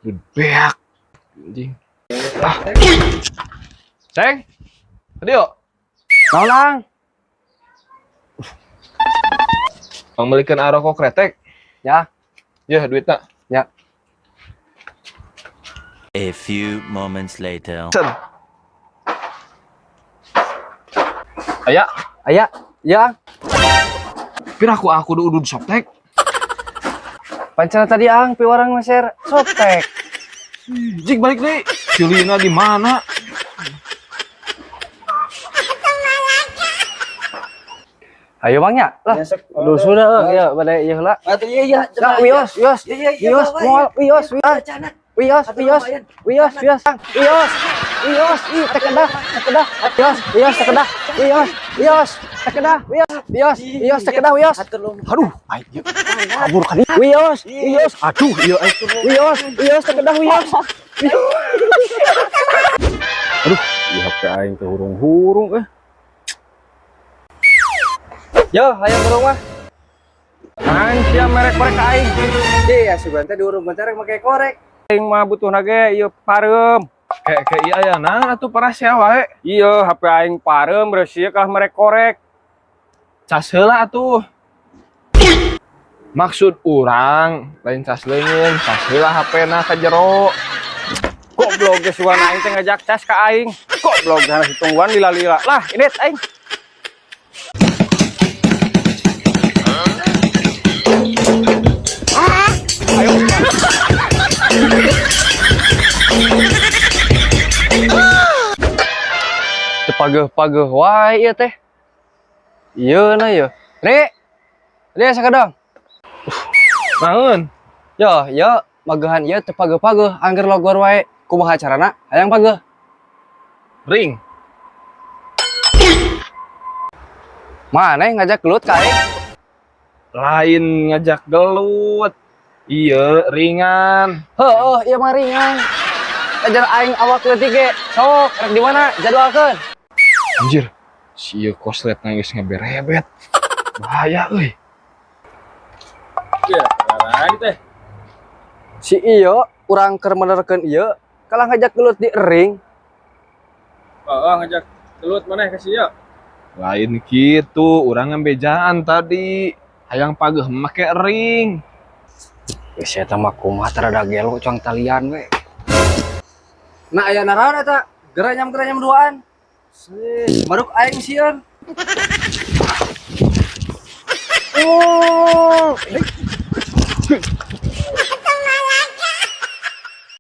Duit beak. Anjing. Ah. Ceng. Tadi yuk. Naon, Ang? Pangmeulikeun rokok kretek. Ya. Ya, duitna. Ya. A few moments later. Sen. Aya, Aya, ya. pira aku udud Softex. Pancana tadi, Ang, piwarang meser Softex. Jik balik deh. Si Lina di mana? Ayo, Bang, ya. Lah, duh sudah ya bade ieu heula. Atuh iya iya. Lah, wios, wios. Iya iya. Wios, moal, wios, wios. Cana. Wios, wios. Wios, wios, Ang. Wios. Wios, ih teu kedah, teu kedah. Wios, wios teu kedah. Wios, wios, teu kedah. Wios, wios, wios teu kedah, wios. Aduh, Aduh, ieu. Kabur kali. Wios, wios. Aduh, ieu euy. Wios, wios teu kedah, wios. Aduh, ieu HP aing teh hurung-hurung eh. Yo, ayo ke rumah. An sia merek-merek ka aing. Iya, sugan teh diurung teh rek make korek. Aing mah butuhna ge ieu pareum. Kayak kayak iya aya nah atuh parasea wae. Iya, HP aing pareum reusi kalah merek korek. Cas heula atuh. Maksud urang lain cas leungeun, cas heula HP-na ka jero. Goblok ge sugan aing teh ngajak cas ka aing. Goblok sana ditungguan lila-lila. Lah, ini aing. Ayo. Teu pageuh-pageuh wae ieu teh. Ieu na ieu. Ri. Ri sakedong. Naon? Yo, yo, mageuhan ieu teu pageuh-pageuh, angger logor wae. Kumaha carana? Hayang pageuh. Ring. Maneh ngajak gelut ka aing? Lain ngajak gelut. Iya, ringan. Heueuh, ieu mah ringan. Ajar aing awak leutik ge. Sok, rek di mana? Jadwalkeun. Anjir, si ieu kosletna geus ngeberebet. Bahaya euy. Iya, lagi teh. Si iyo urang keur menerkeun ieu kalah ngajak gelut di ring. Heeh, ngajak gelut maneh ka sia. Lain gitu, urang ngambejaan tadi. Hayang pageuh make ring. Geus eta mah kumaha tara gelo cuang talian we. Nah, aya naraon eta? Geranyam-geranyam duaan. Sih, maruk aing sieun. Oh.